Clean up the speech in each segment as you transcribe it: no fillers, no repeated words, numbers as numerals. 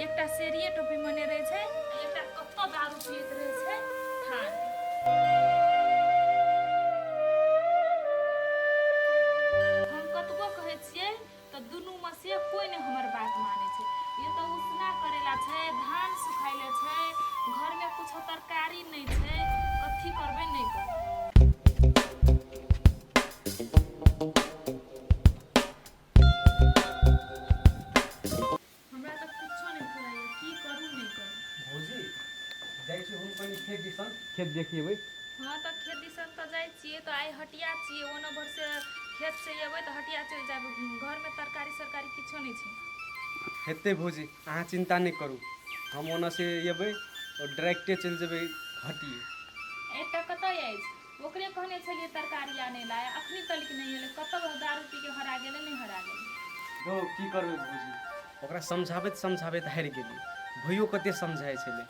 एकटा सेरिये टोपी मने रहै छै आ एकटा कतऽ दारू पियैत रहै छै थान। हम कतबो कहै छियै तऽ दुनूमे से कोइ नहि हमर बात मानै छै। ये तऽ उसना करेला छै, धान सुखाइले छै, घरमे कुछो तरकारी नहि छै, कथी करबै नहि करबै। हमरा तऽ कुछो नहि फुराइए, की करू नहि करू। भौजी, जाइ छी हम कनि खेत दिसन, खेत देखि एबै। हँ तऽ खेत दिसन तऽ जाइ छियै, तऽ आइ हटिया छियै, ओना भरसे खेत से एबै तऽ हटिया चलि जायब, घरमे तरकारी सरकारी किछो नहि छै। हेतै भौजी, अहाँ चिन्ता नहि करू, हम ओना से एबै आओर डायरेक्टे चलि जेबै हटिये। एकटा कतऽ अछि, ओकरे कहने छलियै तरकारी आनै लए, अखनी तलक नहि एलै, कतऽ दारू पी के हरा गेलै, नहि हरा गेलै। धौ की करबै भौजी, ओकरा समझाबैत समझाबैत हारि गेलियै, भैयो कते समझाइ छलै,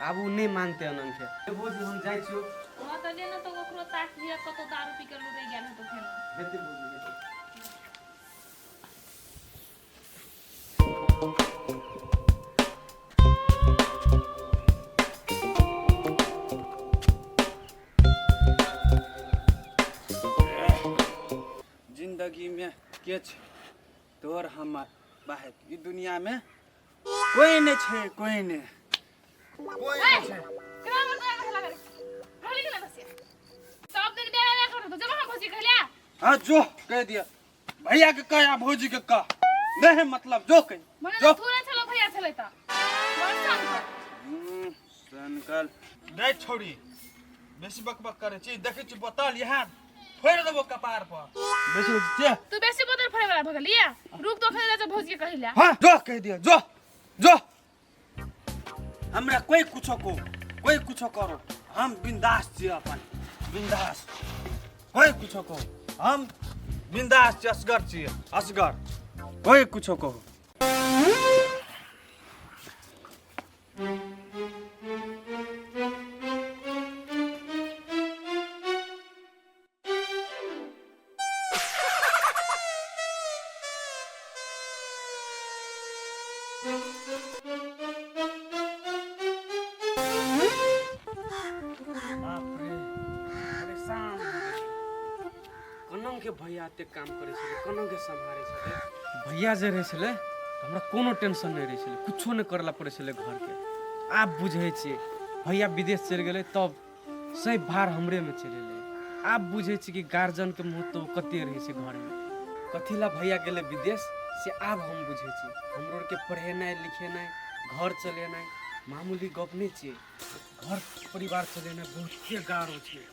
आब ओ नहि मानतै अनंखे। भौजी हम जाइ छियौ। हँ तऽ ले ने तऽ ओकरो ताकिहे, कतौ दारू पी के लुढ़कि गेल हेतौ फेनो। हेतै भौजी हेतै। जिंदगीमे के छै तोहर हमर बाहर ई दुनियामे कोई नहि छै, कोई नहि, कोई नहि छै। सब दिन बेरा बेरा करत जब हम भौजी कहलिया। हाँ जो कह दिया भैया के कह या भौजी के कह, नहीं है मतलब जो कह। मने जो थोड़ा छलो भैया छलै त सनकल गै छौड़ी, बेसी बकबक करै छी, देखै छी बोतल यहाँ फोड़ि देबो कपार पर। बेसी बजै छियै। तू बेसी बोतल फोड़े वाला भऽ गेलिया, रुक तो खा जा भौजी के कहिला। हाँ जो कह दिया, जो जो हमरा कोई कुछो को कोई कुछो करो, हम बिंदास छियै, अपन बिंदास, कोई कुछो कहो, हम बिंदास छियै, असगर छियै, असगर, कोई कुछो कहो। बाप रे, परेशान हो गेलियै। कोना के भैया एतेक काम करै छलै, कोना के सम्हारै छलै भैया? जे रहै छलै तऽ हमरा कोनो टेंशन नहि रहै छलै, कुछो नहि करऽ पड़ै छलै घरके। आब बुझै छियै, भैया विदेश चलि गेलै तब सब भार हमरेमे चलि एलै। आब बुझै छियै कि गार्जियनके महत्व कते रहै छै घरमे। कथी लए भैया गेलै विदेश से आब हम बुझै छियै। हमरो आरके पढ़ेनाइ लिखेनाइ, घर चलेनाइ मामूली गप नहि छियै। घर परिवार चलेनाइ बहुते गारो छै।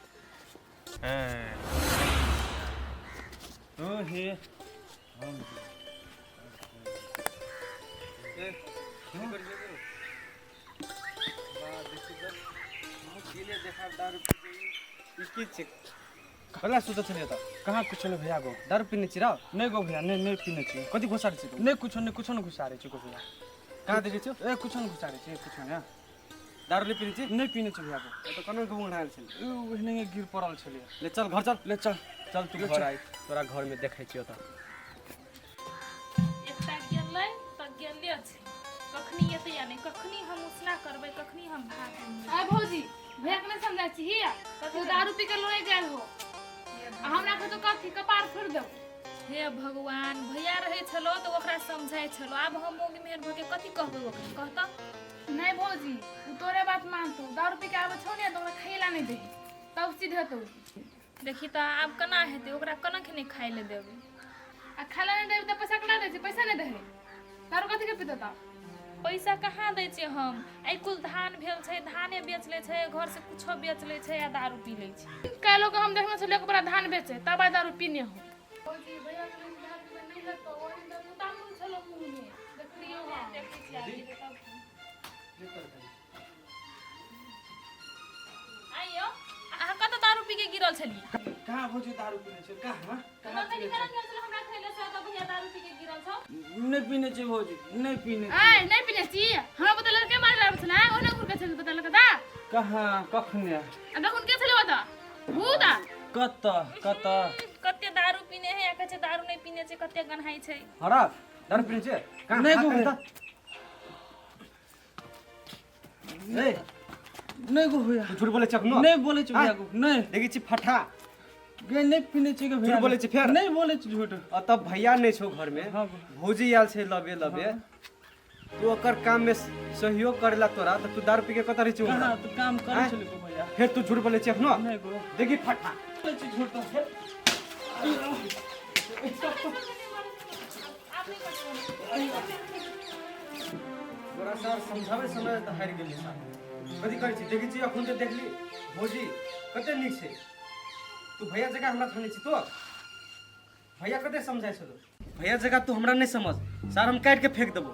तू ही हम ए, की करियै गो? वाह, देखी तऽ, दिने देखार दारू पी के ई की छै? कला सुतल छलियै तऽ कहाँ कुछो नहि भैया गो। दारू पीने छी रौ? नहि गो भैया, नहि नहि पीने छी। कथी घोसारै छी तू? नहि कुछो नहि, कुछो नहि घुसारै छी गो भैया। कहाँ देखै छियौ? ए कुछो नहि घुसारै छी, कुछो नहि। दारू नहि पीने छी? नहि पीने छी भैया गो। तऽ कोना के उंघरायल छलै? उ ओहने गिर पड़ल छलै। ले चल घर, चल। ले चल। चल तू घर, आइ तोरा घर में देखै छियौ। तऽ एकटा गेलै तऽ गेले छै, कखनी एतै या नहि, कखनी हम उसना करबै, कखनी हम भात बनेबै। आय भौजी, भैया के नहीं समझाइ छी हिया, तू दारू पी के लोए गेल हो आ हमरा कहतो कथी कपार फोड़ देबो। हे भगवान, भैया रहै छलो तऽ ओकरा समझाइ छलो, आब हम मौगी मेहर भऽ के कथी कहबै ओकरा, कहतऽ? नहीं भौजी, उ तोरे बात मानतो, दारू पी के आबै छौ ने तऽ ओकरा खाइला नहीं देही, तब सीधेतौ। देखी तऽ आब केना हेतै, ओकरा केना के नहि खाइ लए देबै? आ खाइला नहीं देबी तऽ पैसा केना दै छै? पैसा नहीं देही, दारू कथी के पीतौ? तब पैसा कहाँ दै छियै हम? आइ कुल धान भेल छै, धाने बेच लै छै, घर से कुछो बेच लै छै आ दारू पी लै छै। काल्हि के हम देखने छलियै ओकरा धान बेचे, तब आइ दारू पीने हो। भौजी, भैया के नहीं दारू पीने नहीं हेतौ, ओहि दिन तऽ तामुल छलो मुँह में देखलियौ हम। देखै छियै आब जेतै तब। आइयो अहाँ कतऽ दारू पी के गिरल छलियै? कहाँ भौजी दारू पीने छै? कहाँ कहाँ कथी पीने करल छै? गेल छलै हमरा खैले से तऽ भैया दारू पी के गिरल छौ। नहि पीने छै भौजी, नहि पीने छै। आय नहीं पीने छी? हमरा बतल के मारे लागल छलै, ओने घुर के छलै, बतल के दा। कहाँ कखने? आ देखुन के छलै ओतऽ भूत आ। कतऽ कतऽ? कते दारू पीने है आ कहै छै दारू नहि पीने छै, कते गन्हाइ छै। हरा दारू पीने छै कहाँ? नहि हाथ गो कहि भैया। तऽ। ए नहि गो भैया। तू झूठ बोलै छी अखनो? नहि बोलै छी भैया गो, नहि। देखै छी फटा। गे नहि पीने छी गे भैया। झूठ बोलै छी फेर? नहि बोलै छी झूठ। आ तब भैया नहि छौ घरमे, हाँ गो। भौजी आयल छै लबे लबे, तू ओकर काममे सहयोग करेला तोरा, तऽ तू दारू पी के कतऽ रहै छी? कहाँ तऽ काम करै आँय? छलै गो भैया। फेर तू झूठ बोलै छी अखनो? नहि गो। देखी फटा। बोलै छी झूठ। तोरा सर समझाबै समय तऽ हारि गेली सर। कथी करै छी? देखै छी अखन तऽ देखली भौजी कते नीक छै। तू भैया जकाँ हमरा थाने छी। तो भैया कते समझाइ छलो, भैया जकाँ तू हमरा नहि समझ सर, हम काटि के फेंक देबो।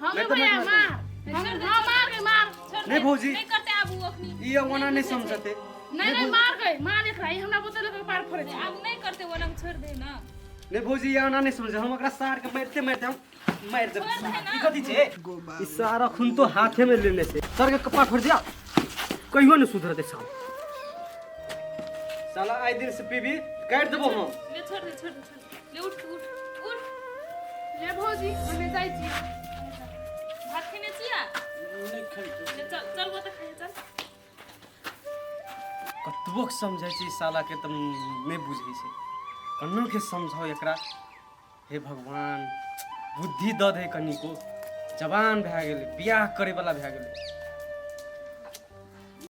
हम नहीं तो भैया मैं- मार, हम हाँ मार गे मार। छोड़ नहीं दे, भौजी। नहीं करते आब उ अखनी। ई ओना नहि समझते। नहीं नहीं, मार गए मार, एकरा ई हमरा बोतल के पार फोड़े छै। आब नहीं करते, वो रंग छोड़ दे ना। नहि भौजी, ई ओना नहि समझे। हम ओकरा सार के मारिते मारिते हम मारि देब। छोड़ दे ना। ई कथी छै? ई सारा खून तो हाथे में लेने छै। सर के कपार फोड़ दिया, कहियो नहि सुधरतै साल। साला आइ दिन से पीबी, काटि देबो हम। ले छोड़ दे, छोड़ दे, छोड़ दे। ले उठ उठ उठ। ले भौजी, हमे जाइ छी। भात खेने छिया? नहि खाइ। ले चल चल, वो तो खाए चल। कतबो समझै छी सालाके तऽ नहि बुझै छै। कन्नो के समझाउ एकरा? हे भगवान, बुद्धि दऽ दे कनिको। जवान भए गेलै, बियाह करैवला भए गेलै।